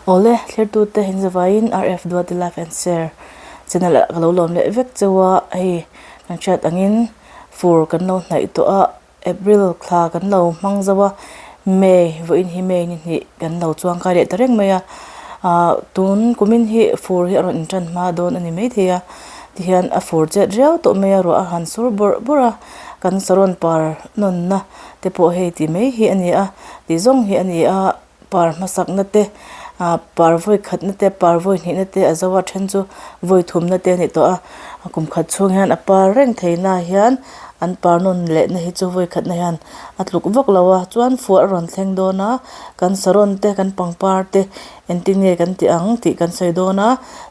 Awle, thlertute inzavaiin RF Duati Live and Share channel ah ka lo lawm leh vek cheu a, hei kan hriat angin fur kan lo hnaih tawh a, April thla kan lo hmang zo a, May vawiin hi May ni hnih kan lo chuang kai leh ta reng mai a, ah tun kumin hi fur hi a rawn intan hma dawn a ni maithei a, tihian a fur chet riau tawh mai a, ruah a han sur bawrh bawrh a, kan saron par nawnna te pawh hei ti mai hi a ni a, ti zawng hi a ni a. Par hmasakna te ah par vawi khatna te par vawi hnihna te a zo a then chu vawi thumna te a ni tawh a kum khat chhung hian a par reng thei na hian an par nawn leh na hi chu vawi khatna hian a tluk vak lo a chuan fuar a rawn thleng dawn a kan saron te kan pangpar te engtin nge kan tih ang tih kan sawi dawn a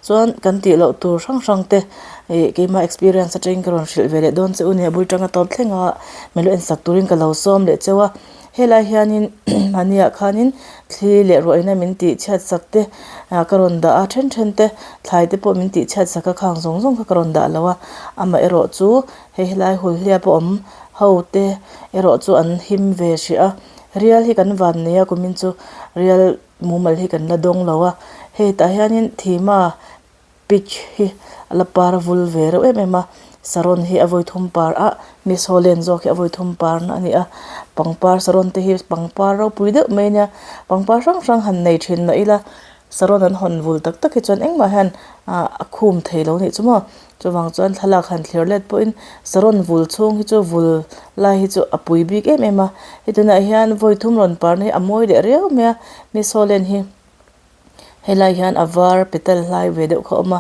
chuan kan tih loh tur hrang hrang te ih keima experience atangin ka rawn hrilh ve leh dawn che u nia bul tanga tawp thleng a milo en sak turin ka lo sawm leh cheu a. Helai hianin mahniah khanin thli leh ruahina min tih chhiat sak te ah ka rawn dah a then then te thlai te pawh min tih chhiat sak a khang zawng zawng kha ka rawn dah lo a amaherawh chu hei helai hulhliap a awm ho te erawh chu an him ve hrih a rial hi kan van nei a kumin chu rial mumal hi kan la dawng lo a hei tah hianin thima Peach hi a la par vul ve reuh em em a, saron hi a vawi thum par a, miss Holland zawk hi a vawi thum par na a ni a, pangpar saron te hi pangpar ropui deuh mai a nia, pangpar hrang hrang han nei thin mah ila saron an hawn vul tak tak hi chuan engmah hian ah a khum thei lo nih chu maw, chuvang chuan thlalak han thlir let pawhin saron vul chhung hi chu vul lai hi chu a pui bik em em a, hei tunah hian vawi thum rawn par na hi a mawi leh riau mai a, miss Holland hi. Helai hian a var petal hlai ve deuh kha a awm a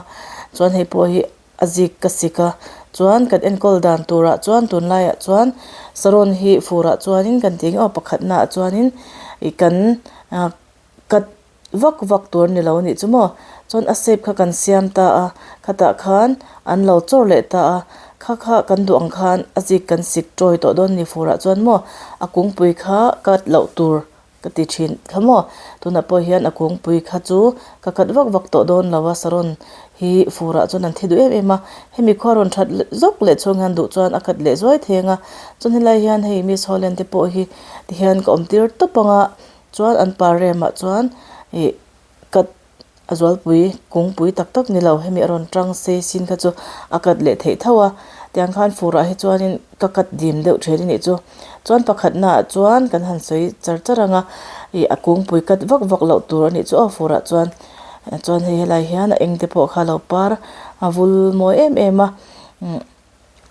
chuan hei pawh hi a zik ka sik a chuan kan enkawl dan turah chuan tunlaiah chuan saron hi furah chuanin kan tih ang em pakhatnaah chuanin ih kan ah cut vak vak tur a ni lo a nih chu maw chuan a shape kha kan siam ta a khatah khan an lo chawr leh ta a kha kha kan duh ang khan a zik kan sik tawi tawh dawn a ni furah chuan maw a kungpui kha cut loh tur. Ka ti thin kha maw? Tunah pawh hian a kungpui kha chu ka khat vak vak tawh dawn lo a, saron hi furah chuan an thi duh em em a, hemi khua rawn that zawk leh chhung hian duh chuan a khat leh zuai thei ang a, chuan helai hian hei Miss Holland te pawh hi tihian ka awm tir tawp ang a, chuan an par remah chuan ih cut A zualpui kungpui tak tak ni lo, hemi a rawn tang sei sin kha chu a cut leh theih tho a, tiang khan furah hi chuanin ka cut dim deuh thin a nih chu. Chuan pakhatnaah chuan kan han sawi char char ang a, ih a kungpui cut vak vak loh tur a nih chu aw furah chuan, chuan hei helai hian a eng te pawh kha a lo par a vul mawi em em a.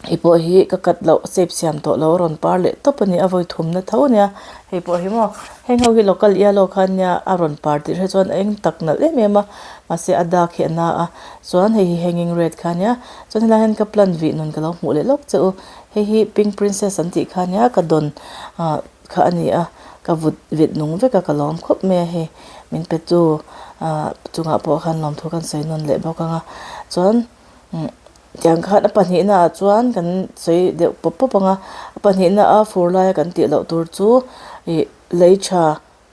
Hei pawh hi ka cut loh shape siam tawh loh a rawn par leh tawp a ni a vawi thumna tho a nia hei pawh hi maw heng ho hi local yellow kha ania a rawn par tih hre chuan a eng tak nalh em em a mahse a dak hi a na a chuan hei hi hanging red kha ania chuan helai hian ka plant vih nun ka lo hmuh leh lawk che u hei hi pink princess an tih kha ania ka dawn ah kha a ni a ka vut vit nung vek a ka lawm khawp mai a hei min pe tu ah chungah pawh khan lawmthu kan sawi nawn leh bawk ang a chuan umm. Tiang khan a pahnihna ah chuan kan sawi deuh pawp pawp ang a, a pahnihna a fur laia kan tih loh tur chu ih lei tha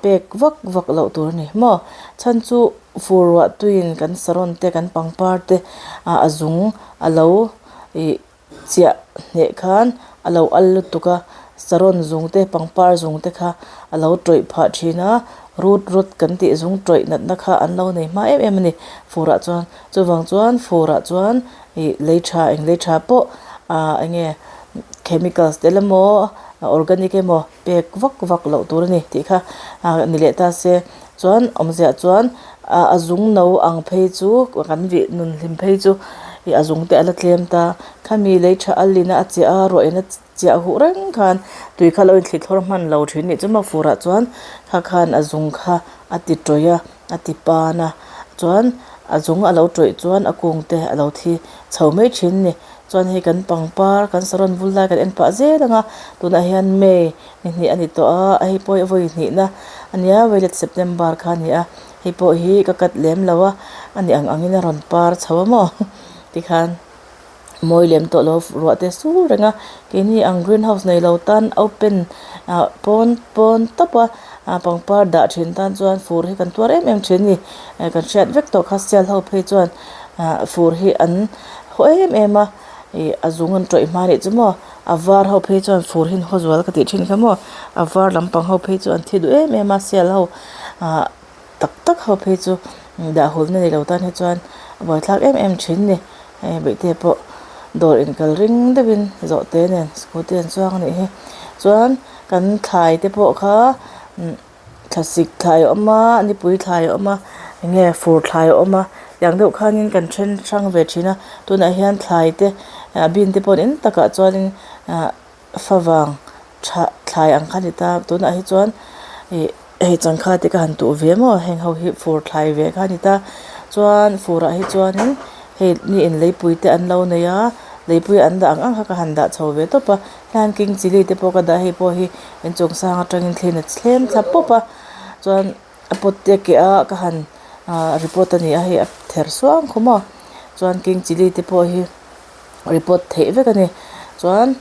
pek vak vak loh tur a ni maw? Chhan chu fur ruah tuiin kan saron te kan pangpar te ah a zung a lo ih chiah hneh khan a lo al lutuk a, saron zung te pangpar zung te kha a lo tawih phah thin a, root rot kan tih zung tawih natna kha an lo nei hma em em a ni furah chuan. Chuvang chuan furah chuan ih lei tha eng lei tha pawh ah eng nge chemicals tel emaw organic emaw pek vak vak loh tur a ni tih kha ah ni leh ta se chuan awmziah chuan ah a zung no ang phei chu kan vih nun hlim phei chu ih a zung te a la tlem ta khami lei tha a lin a a chiah a ruah in a chiah huh reng khan tui kha lo inthli thlawr hman lo thin nih chu maw furah chuan kha khan a zung kha a ti tawih a a ti pan a chuan a zung a lo tawih chuan a kung te a lo thi chho mai thin a ni chuan hei kan pangpar kan saron vul lai kan en pah zel ang a tunah hian may ni hnih a ni tawh a hei pawh hi vawi hnihna a nia violet september kha a ni a hei pawh hi ka cut lem lo a a ni ang angin a rawn par chho a maw tikhan. Mawi lem tawh lo ruah te sur reng a keini ang green house nei lo tan open ah pawn pawn tawp a ah pangpar dah thin tan chuan fur hi kan tuar em em thin a ni eh kan hriat vek tawh kha sial ho phei chuan ah fur hi an haw em em a ih a zung an tawih hma nih chu maw a var ho phei chuan fur hi an haw zual ka tih thin kha maw a var lampang ho phei chu an thi duh em em a sial ho ah. tak tak ho phei chu dah hulna nei lo tan hi chuan a buaithlak em em thin ni hei bawihte pawh dawr inkal ring deuhin zawhte nen scooty an chuang a nih hi chuan kan thlai te pawh kha thlasik thlai a awm a nipui thlai a awm a eng nge fur thlai a awm a tiang deuh khanin kan then hrang ve thin a tunah hian thlai te ah bean te pawh an takah chuanin ah favang tha thlai ang kha a ni ta tunah hi chuan ih hei changkha te ka han tuh ve maw heng ho hi fur thlai ve kha a ni ta chuan fur ah hi chuanin hei mi in leipui te an lo nei a leipui an dah ang ang kha ka han dah chho ve tawp a hian king chilli te pawh ka dah a hei pawh hi inchung sang atangin thlen a thlem thla pawp a chuan a pot te a keh a ka han ah report a ni a hei a ther suang khawm a chuan king chilli te pawh hi. report theih vek a ni chuan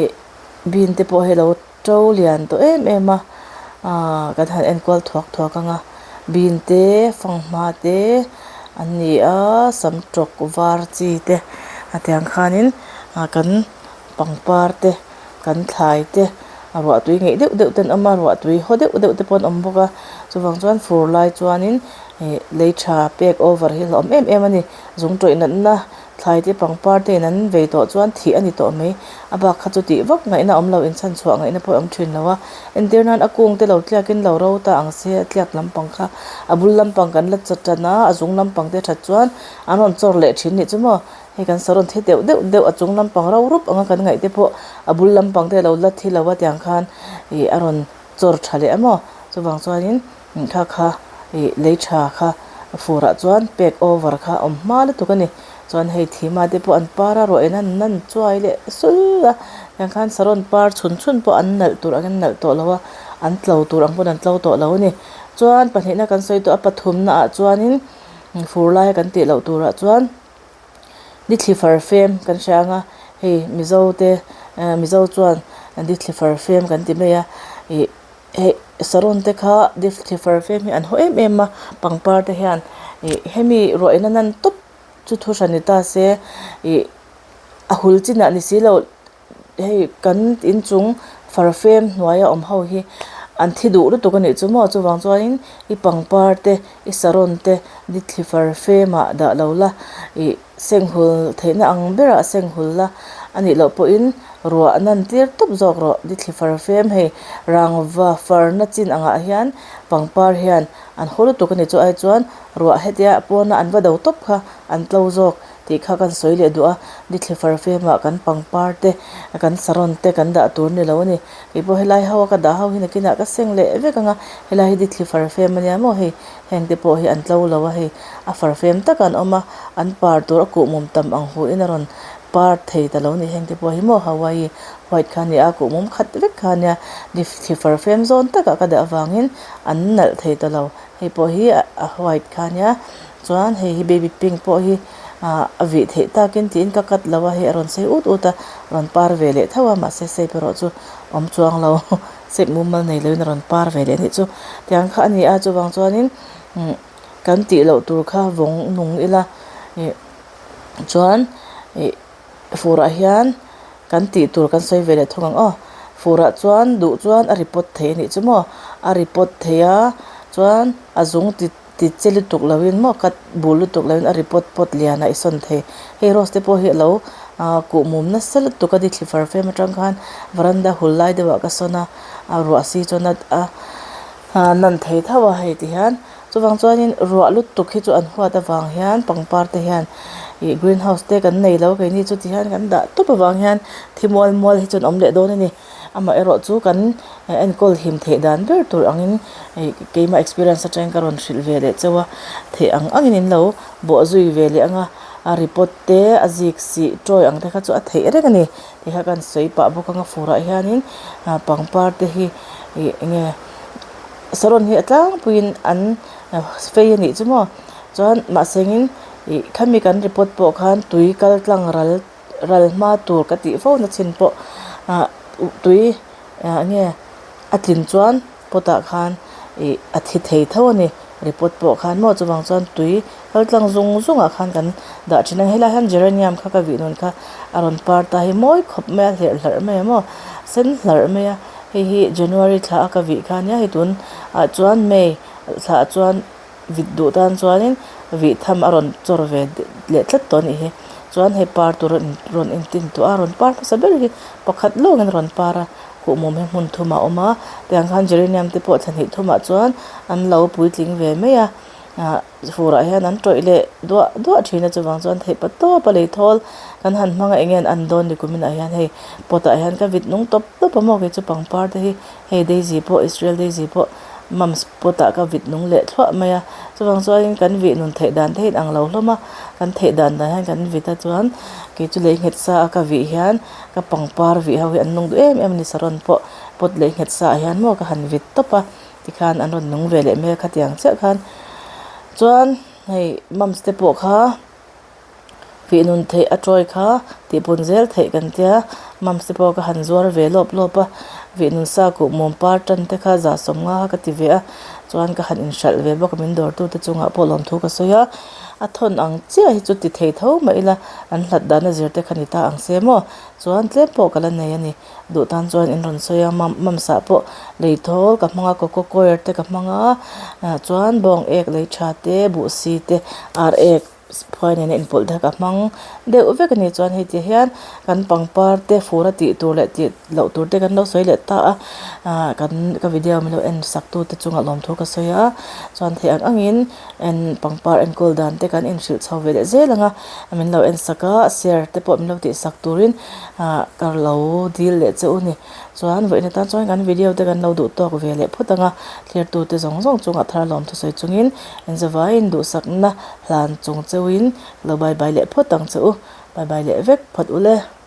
ih bean te pawh hi alo to lian tawh em em a ahh kan han enkual thuak thuak ang a bean te fanghma te an ni a sam tawk var chi te a tiang khanin ah kan pangpar te kan thlai te a ruah tui ngeih deuh deuh te an awm a ruah tui haw deuh deuh te pawh an awm bawk a chuvang chuan fur lai chuanin ih lei tha pek over hi a hlauhawm em em a ni. Zung tawih natna thlai te pangpar te in an vei tawh chuan thih a ni tawh mai. A bak kha chu tih vak ngaihna awm lo inchhan chhuah ngaihna pawh a awm thin lo a. Entir nan a kung te lo tliak in lo ro ta ang se a tliak lampang kha a bul lampang kan la chat tan a, a zung lampang te that chuan an rawn chawr leh thin nih chu maw. Hei kan saron thi deuh deuh deuh a chung lampang ro rup anga kan ngaih te pawh a bul lampang te lo la thi lo a tiang khan ih a rawn chawr tha leh a maw. Chuvang chuanin. Kha kha ih lei tha kha furah chuan pek over kha a awm hma lutuk a ni chuan hei thima te pawh an par a rawh en a an chuai leh sul a tiang khan saron par chhun chhun pawh an nalh tur angin an nalh tawh lo a an tlo tur ang pawn an tlo tawh lo a ni chuan pahnihna kan sawi tawh a pathumna ah chuanin fur laia kan tih loh turah chuan nithli farfem kan hria ang a hei mizo te mizo chuan nithli farfem kan ti mai a ih. Hei saron te kha difthlifer fem hi an haw em em a pangpar te hian ih hemi ruah in a nan tawp chu thu hran ni ta se ih a hul chinah ni si lo hei kan inchung farfem hnuaia awm ho hi an thi duh lutuk a nih chu maw chuvang chuanin i pangpar te i saron te difthlifer femah dah lo la ih. Senghul theihna ang berah senghul la a nih loh pawhin ruah nan tir tawp zawk rawh. Dithli far fem hei rangva farna chin angah hian pangpar hian an haw lutuk a ni chu ai chuan ruah hetia pawna an va do tawp kha an tlo zawk tih kha kan sawi leh duh a. Dithli far femah kan pangpar te kan saron te kan dah tur ni lo a ni. Kei pawh helai ho a ka dah ho hi nakinah ka seng leh vek ang a helai hi dithli far fem a nia maw hei. Heng te pawh hi an tlo lo a hei a far fem tak an awm a an par tur a kuhmum tam ang hu in a rawn par thei ta lo ni heng te pawh hi maw Hawaii white kha a ni a kuhmum khat vek kha a nia thli far fem zawn takah ka dah avangin an nalh thei ta lo hei pawh hi a white kha a nia chuan hei hi baby pink pawh hi ah a vih theih takin tiin ka cut lo a hei a rawn sei ut ut a rawn par ve leh tho a mahse shape erawh chu awm chuang lo. Sep mumal nei loin a rawn par ve leh anih chu. Tiang kha a ni a, chuvang chuanin kan tih loh tur kha vawng nung ila ih chuan ih furah hian kan tih tur kan sawi ve leh thung ang aw. Furah chuan duh chuan a report thei anih chu maw, a report thei a chuan a zung ti. Ti che lutuk loin maw cut bul lutuk loin a repot pot lian a i sawn thei. Hei rose te pawh hi a lo ah kuhmum nasa lutuk a dithli far fem atang khan varanda hul lai deuh ah ka sawn a a ruah si chuan a a nan thei tho a hei ti hian chuvang chuanin ruah lutuk hi chu an huat avang hian pangpar te hian ih green house te kan nei lo keini chu ti hian kan dah tawp avang hian thi mual mual hi chu an awm leh dawn a ni. Amaherawh chu kan enkawl him theih dan ber tur angin keimah experience atangin ka rawn hrilh ve leh chauh a, theih ang angin in lo bawh zui ve leh ang a, a report te a zik sih tawi ang te kha chu a theih reng a ni tih kha kan sawi pah bawk ang a furah hianin pangpar te hi ih eng nge saron hi a tlangpuiin an fei a nih chu maw chuan mahsengin ih khami kan report pawh khan tui kal tlang ral. Ral hma tur ka tih fo na chin pawh ah tui ah nge a tlin chuan pot ah khan ih a thi thei tho a ni repot pawh khan maw chuvang chuan tui kal tlang zung zung ah khan kan dah thin a helai hian geranium kha ka vih nun kha a rawn par ta hi mawi khawp mai a hlerh hlarh mai a maw sen hlarh mai a hei hi January thla a ka vih kha ania hei tun ah chuan May. thlah chuan vit duh tan chuanin vih tham a rawn chawr ve leh tlat tawh a nih hi chuan hei par tur a rawn intin tawh a rawn par hmasa ber hi pakhat lawngin a rawn par a kuhmum hi hmun thumah a awm a tiang khan geranium te pawh thla hnih thumah chuan an lo puitling ve mai a ah furah hian an tawih leh duah duah thin a chuvang chuan theih pa tawp a lei thawl kan han hmang a eng nge an an dawn ni kumin ah hian hei pot ah hian ka vit nung tawp tawp a maw kei chu pangpar te hi hei daisy pawh Israel daisy pawh mums pot ah ka vit nung leh thluah mai a chuvang chuanin kan vih nun theih dan te hi a inang lo hlawm a kan theih dan dan hian kan vit a chuan kei chu lei nghet sa a ka vih hian ka pangpar vih ho hi an nung duh em em a ni saron pawh pot lei nghet sa ah hian maw ka han vit tawp a. Tikhan an rawn nung ve leh mai a khatiang chiah khan chuan hei mums te pawh kha vih nun theih a tawi kha tih pun zel theih kan tia mums te pawh ka han zuar ve lawp lawp a vih nun sa kuh mum par tan te kha zah sawm nga kha ka ti ve a chuan ka han inhralh ve bawk a min dawr tu te chungah pawh lawmthu ka sawi a a thawn ang chiah hi chu ti thei tho mah ila an hlat dan a zir te kha ni ta ang se maw chuan tlem pawh ka la nei a ni. Duh tan chuan in rawn sawi a mam mamsa pawh lei thawl ka hmang a coco coir te ka hmang a ah chuan bawng ek lei tha te buhsi te ar ek phuai nena inpawlh te ka hmang deuh vek a ni chuan hei ti hian kan pangpar te fur a tih tur leh tih loh tur te kan lo sawi leh ta a ah kan ka video min lo en sak tu te chungah lawmthu ka sawi a chuan theih ang angin en pangpar enkawl dan te kan inhrilh chho ve leh zel ang a min lo en sak a share te pawh min lo tih sak turin. Ah ka lo dil leh che u ni. Chuan vawiin atan chuan kan video te kan lo duh tawk ve leh phawt ang a, thlir tute zawng zawng chungah thar lawm thusawi chungin inzavaiin duhsakna hlan chung cheuhin lo bye bye leh phawt ang che u. Bye bye leh vek phawt u le.